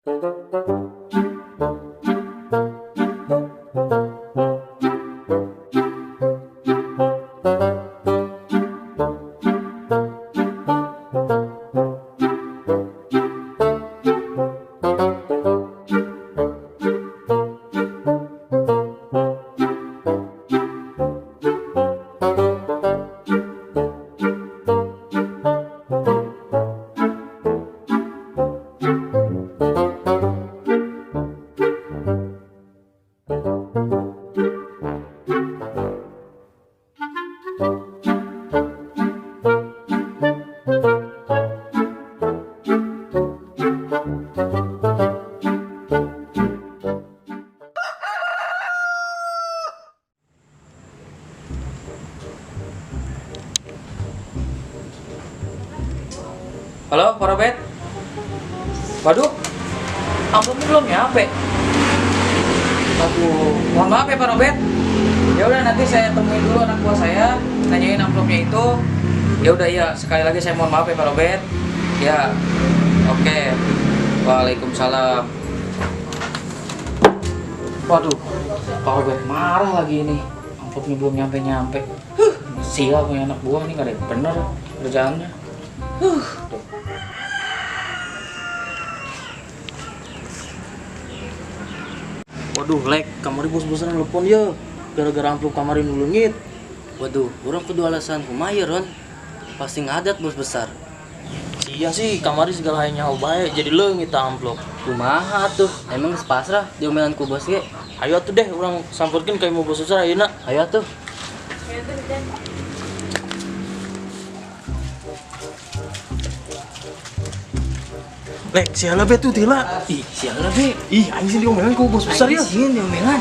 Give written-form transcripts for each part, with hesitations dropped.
Halo Pak Robert. Waduh, amplopnya belum nyampe. Aduh, mohon maaf ya Pak Robert. Ya udah nanti saya temuin dulu anak buah saya, tanyain amplopnya itu. Ya udah ya, sekali lagi saya mohon maaf ya Pak Robert. Ya, oke. Waalaikumsalam. Waduh, Pak Robert marah lagi ini. Amplopnya belum nyampe-nyampe. Sial punya anak buah nih, nggak ada yang bener kerjaannya. Waduh, Lek, kamari bos-bosan nelpon ya. Gara-gara amplop kamari nu leungit. Waduh, urang kudu alasan kumaha ya, Ron? Pasti ngadat bos besar. Iya sih, kamari segala hayang nyaho bae jadi leungit amplop. Kumaha tuh? Emang geus pasrah diomelan ku bos ge. Ayo atuh deh, urang samperkeun ka imah bos besar ayeuna. Ayo atuh. Lek, siala be tuh tila. Ih, siala be. Ih, aing sih diomelan ku bos besar ya. Aing sih diomelan.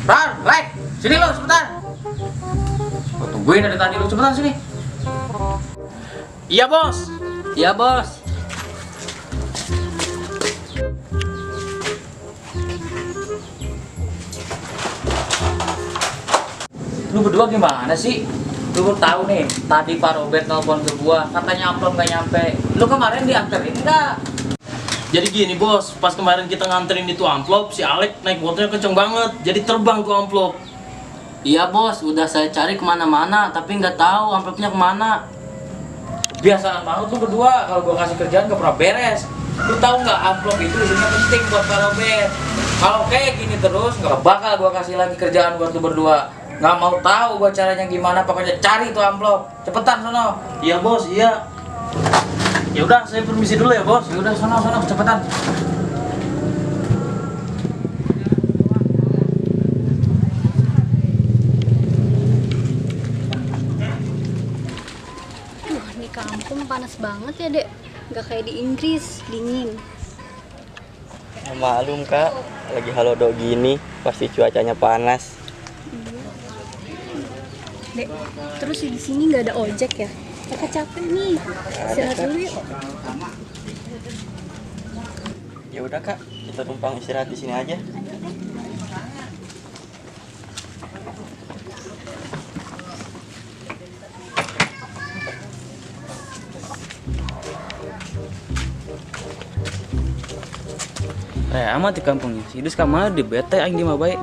Ron, Lek, sini lo sebentar. Gua tungguin dari tadi lu, cepetan sini. Iya, Bos. Iya, Bos. Lu berdua gimana sih? Lu tahu nih, tadi Pak Robert nelpon ke gua, katanya amplop nggak nyampe. Lu kemarin dianterin nggak? Jadi gini bos, pas kemarin kita nganterin itu amplop, si Alek naik motornya kenceng banget, jadi terbang tuh amplop. Iya bos, udah saya cari kemana-mana, tapi nggak tahu amplopnya kemana. Biasaan banget lu berdua, kalau gua kasih kerjaan nggak pernah beres. Lu tahu nggak amplop itu isinya penting buat Pak Robert. Kalau kayak gini terus, nggak bakal gua kasih lagi kerjaan buat lu berdua. Nggak mau tahu gua caranya gimana, pokoknya cari itu amplop. Cepetan sono. Iya bos, iya. Ya udah, saya permisi dulu ya bos. Ya udah sono sono, cepetan. Duh, ini kampung panas banget ya, Dek. Nggak kayak di Inggris, dingin. Ya, malum kak, lagi halodo gini, pasti cuacanya panas. Dek, terus di sini nggak ada ojek ya? Kakak capek nih, istirahat dulu yuk. Ya udah kak, kita tumpang istirahat di sini aja. Amat di kampungnya, si Idus kamar di bete aing di mah bae.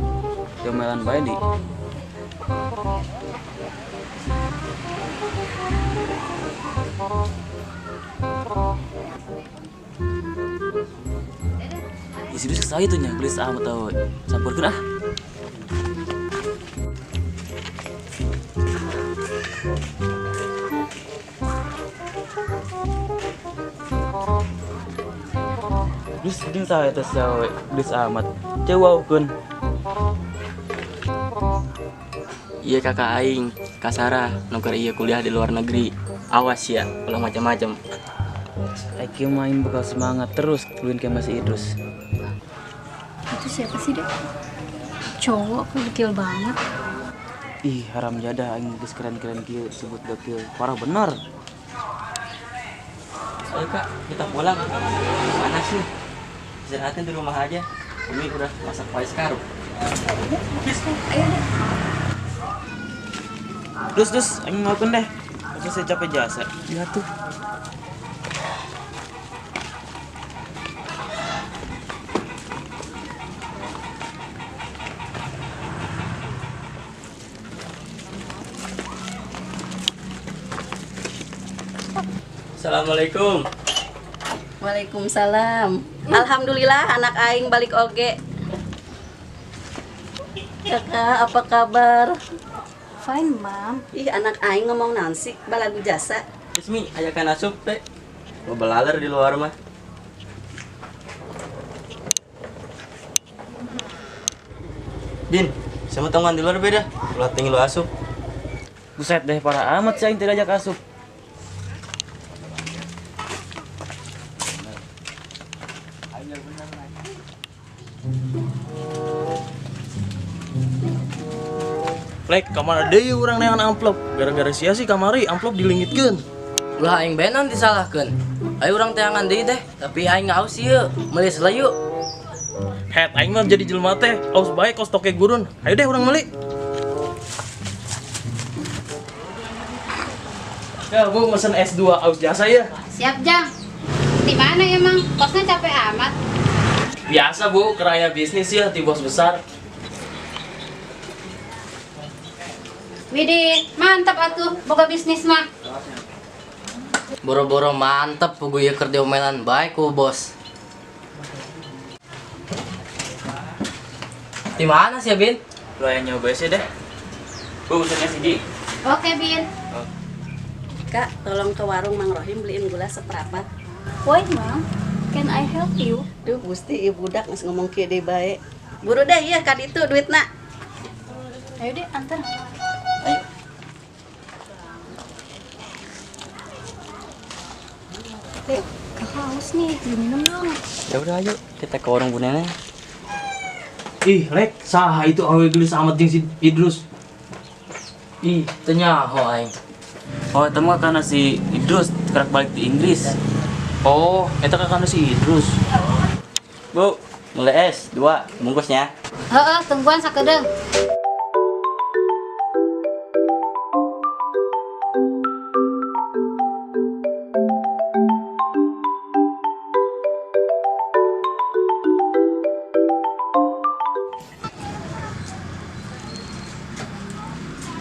Diomelan bae di. Isi dus saya tuh nya, gelis amat tau. Samperkeun ah. Dus jeung saha eta sawe, gelis amat. Cewaukeun. Iya kakak aing, Kak Sarah, nu keur ieu kuliah di luar negeri. Awas ya, ulah macam-macam. Aing main bakal semangat terus keluin ke Mas Idrus. Itu siapa sih, Dek? Cowok kok dekil banget. Ih, haram jadah aing geus keren-keren kieu sebut dekil. Parah bener. Ayo kak, kita pulang. Panas nih. Istirahatin di rumah aja. Umi udah masak pais karuk. Ayo deh. Terus, aing ngelakuin deh. Masa saya capek jasa. Iya tuh. Assalamualaikum. Waalaikumsalam. Alhamdulillah anak aing balik oge. Kakak, apa kabar? Fine, Mam. Ih, anak aing ngomong naon sih, balagu jasa. Ismi, ayakan asup teh. Mau belaler di luar mah. Bin, sama tonggan di luar beda. Ulah tinggi lu asup. Buset deh, parah amat sih aing tidak ajak asup. Lek, kamana deui urang neangan amplop? Gara-gara sia sih kamari amplop dilingitkeun. Ulah aing bae naon disalahkeun. Ayo urang teangan deui deh, tapi aing haus ieu. Meuli heula yuk. Het aing mah jadi jelema teh, aus bae kos toke gurun. Ayo deh urang meuli. Ya, Bu mesen S2 aus jasa ya. Siap, Jang. Di mana emang? Kosnya capek amat. Biasa, Bu, keraya bisnis ya di bos besar. Widih, mantap atuh boga bisnis mah. Boro-boro mantep pugu ieu keur diomelan bae ku bos. Di mana sih, Bin? Lu yang nyoba sih deh. Bu, pesennya siji. Oke, Bin. Kak, tolong ke warung Mang Rohim beliin gula seperempat. Why, Mam? Can I help you? Duh, Gusti, ieu budak geus ngomong kieu deui bae. Buru deh, iya ka ditu duitna. Ayo deh, antar. Ayo. Lek, kakak haus nih, beli minum dong. Ya udah ayo, kita ke warung Bu Neneng. Ih, Lek, saha itu awe gelis amat jeung si Idrus. Ih, teu nyaho aing. Oh, itu mah karena si Idrus kerak balik di Inggris. Oh, eta kakana si Idrus. Bu, mulai es 2 bungkusnya. Heeh, tungguan sakedeung.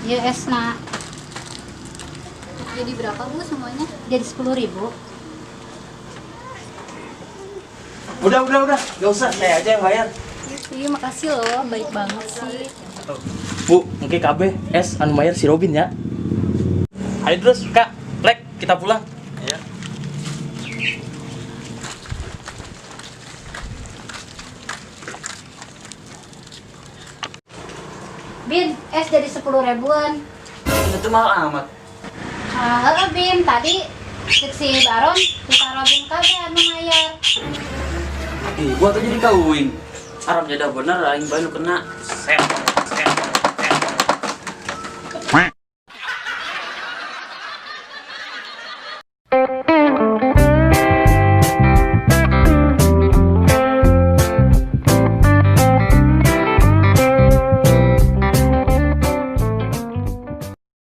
Ieu esna. Jadi berapa, Bu, semuanya? Jadi 10.000. Udah. Gak usah, saya aja yang bayar. Iya, makasih loh, baik banget sih. Bu, mungkin KB es anu bayar si Robin ya. Ayo terus, Kak. Lek, kita pulang. Iya. Bin, es jadi 10 ribuan. Itu mahal amat. Heeh, Bin, tadi cek si Baron, kita Robin kabeh anu mayar. Ih, gua tuh jadi kawin. Haram jadah bener aing bae nu kena. Set.